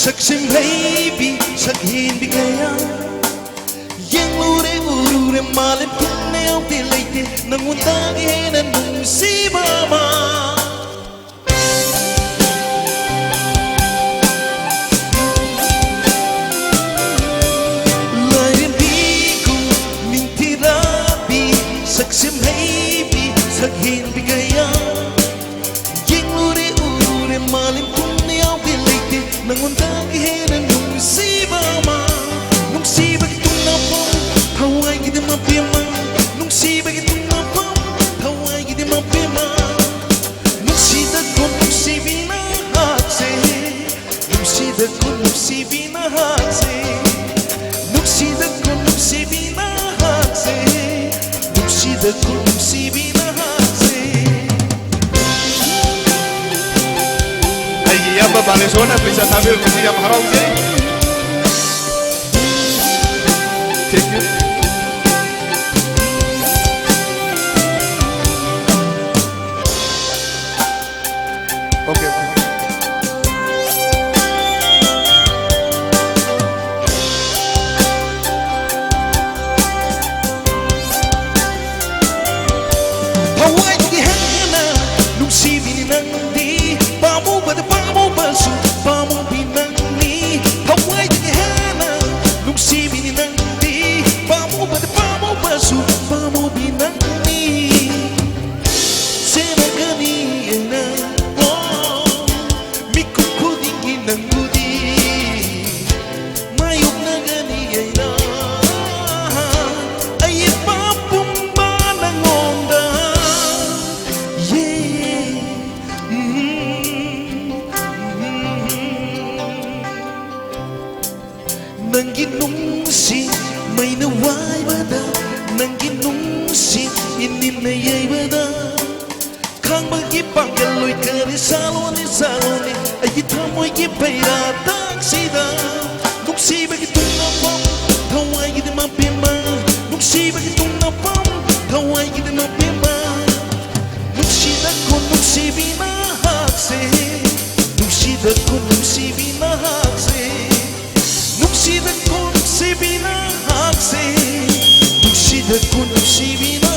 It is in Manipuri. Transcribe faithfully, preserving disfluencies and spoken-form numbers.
ꯁꯛꯁꯤꯡ ꯂꯩꯕꯤ ꯁꯛꯍꯦꯟꯕꯤ ꯀꯌꯥ ꯌꯦꯡꯂꯨꯔꯦ ꯎꯔꯨꯔꯦ ꯃꯥꯂꯦꯝ ꯄꯨꯝꯅ ꯌꯥꯎꯗꯦ ꯂꯩꯇꯦ ꯅꯪꯉꯣꯟꯗꯒꯤ ꯍꯦꯟꯅ ꯅꯨꯡꯁꯤꯕ ꯑꯃ꯫ ꯂꯥꯏꯔꯦꯝꯕꯤ ꯀꯨꯝ ꯅꯤꯡꯊꯤꯔꯥꯕꯤ ꯁꯛꯁꯤꯡ ꯍꯩꯕꯤ ꯁꯛꯍꯦꯟꯕꯤ ꯀꯌꯥ ꯌꯦꯡꯂꯨꯔꯦ ꯎꯔꯨꯔꯦ ꯃꯥꯂꯦꯝ ꯄꯨꯝꯅ ꯌꯥꯎꯗꯦ ꯂꯩꯇꯦ ꯅꯪꯉꯣꯟꯗꯒꯤ ꯍꯦꯟꯅ ꯅꯨꯡꯁꯤꯕ ꯑꯃ꯫ ꯅꯨꯡꯁꯤꯕꯒꯤ ꯇꯨꯡꯅꯐꯝ ꯊꯋꯥꯏꯒꯤꯗꯤ ꯃꯄꯦꯝꯃ ꯅꯨꯡꯁꯤꯕꯒꯤ ꯇꯨꯡꯅꯐꯝ ꯊꯋꯥꯏꯒꯤꯗꯤ ꯃꯄꯦꯝꯃ꯫ ꯅꯨꯡꯁꯤꯗꯀꯣ ꯅꯨꯡꯁꯤꯕꯤ ꯅꯍꯥꯛꯁꯦ ꯅꯨꯡꯁꯤꯗꯀꯣ ꯅꯨꯡꯁꯤꯕꯤ ꯅꯍꯥꯛꯁꯦ ꯅꯨꯡꯁꯤꯗꯀꯣ ꯅꯨꯡꯁꯤꯕꯤ ꯅꯍꯥꯛꯁꯦ ꯅꯨꯡꯁꯤꯗꯀꯣ ꯅꯨꯡꯁꯤꯕꯤ ꯅꯍꯥꯛꯁꯦ꯫ ꯑꯩꯒꯤ ꯏꯌꯥꯝꯕ ꯕꯥꯂꯦꯁꯣꯔꯅ ꯄꯩꯁꯥ ꯊꯥꯕꯤꯔꯛꯄꯁꯤ ꯌꯥꯝ ꯍꯔꯥꯎꯖꯩ꯫ Thank you. Okay, okay. ꯊꯋꯥꯏꯗꯒꯤ ꯍꯦꯟꯅ ꯅꯨꯡꯁꯤꯕꯤꯅꯤ ꯅꯪꯗꯤ ꯄꯥꯝꯃꯨꯕꯗ ꯄꯥꯝꯃꯨꯕꯁꯨ ꯄꯥꯝꯃꯨꯕꯤ ꯅꯪꯅꯤ꯫ ꯊꯋꯥꯏꯗꯒꯤ ꯍꯦꯟꯅ ꯅꯨꯡꯁꯤꯕꯤꯅꯤ ꯅꯪꯗꯤ ꯄꯥꯝꯃꯨꯕꯗ ꯄꯥꯝꯃꯨꯕꯁꯨ ꯄꯥꯝꯃꯨꯕꯤ ꯅꯪꯅꯤ꯫ ꯁꯦꯟꯅꯒꯅꯤ ꯑꯩꯅ ꯑꯣ ꯃꯤꯀꯨꯞ ꯈꯨꯗꯤꯡꯒꯤ ꯅꯪꯕꯨꯗꯤ ꯃꯥꯌꯣꯛꯅꯒꯅꯤ ꯑꯩꯅ ꯑꯩ ꯏꯄꯥ ꯄꯨꯝꯕ ꯅꯪꯉꯣꯟꯗ꯫ Yeah. ꯎꯝ, ꯎꯝ, ꯎꯝ꯫ ꯅꯪꯒꯤ ꯅꯨꯡꯁꯤ ꯃꯩꯅ ꯋꯥꯏꯕꯗ ꯅꯪꯒꯤ ꯅꯨꯡꯁꯤ ꯏꯅꯤꯟꯅ ꯌꯩꯕꯗ ꯈꯥꯡꯕꯒꯤ ꯄꯥꯡꯒꯜ ꯂꯣꯏ ꯀꯔꯤ ꯁꯥꯂꯣꯅꯤ ꯁꯥꯂꯣꯅꯤ ꯑꯩꯒꯤ ꯊꯃꯣꯏꯒꯤ ꯐꯩꯔꯥ ꯇꯥꯛꯁꯤꯗ ꯅꯨꯡꯁꯤꯕꯒꯤ ꯇꯨꯡꯅꯐꯝ ꯊꯋꯥꯏꯒꯤꯗꯤ ꯃꯄꯦꯝꯃ ꯅꯨꯡꯁꯤꯕꯒꯤ ꯇꯨꯡꯅꯐꯝ ꯊꯋꯥꯏꯒꯤꯗꯤ ꯃꯄꯦꯝꯃ ꯅꯨꯡꯁꯤꯗꯀꯣ ꯅꯨꯡꯁꯤꯕꯤ ꯅꯍꯥꯛꯁꯦ ꯅꯨꯡꯁꯤꯗꯀꯣ ꯅꯨꯡꯁꯤꯕꯤ ꯅꯍꯥꯛ ꯅꯈꯨꯠ ꯅꯨꯡꯁꯤꯕꯤꯅ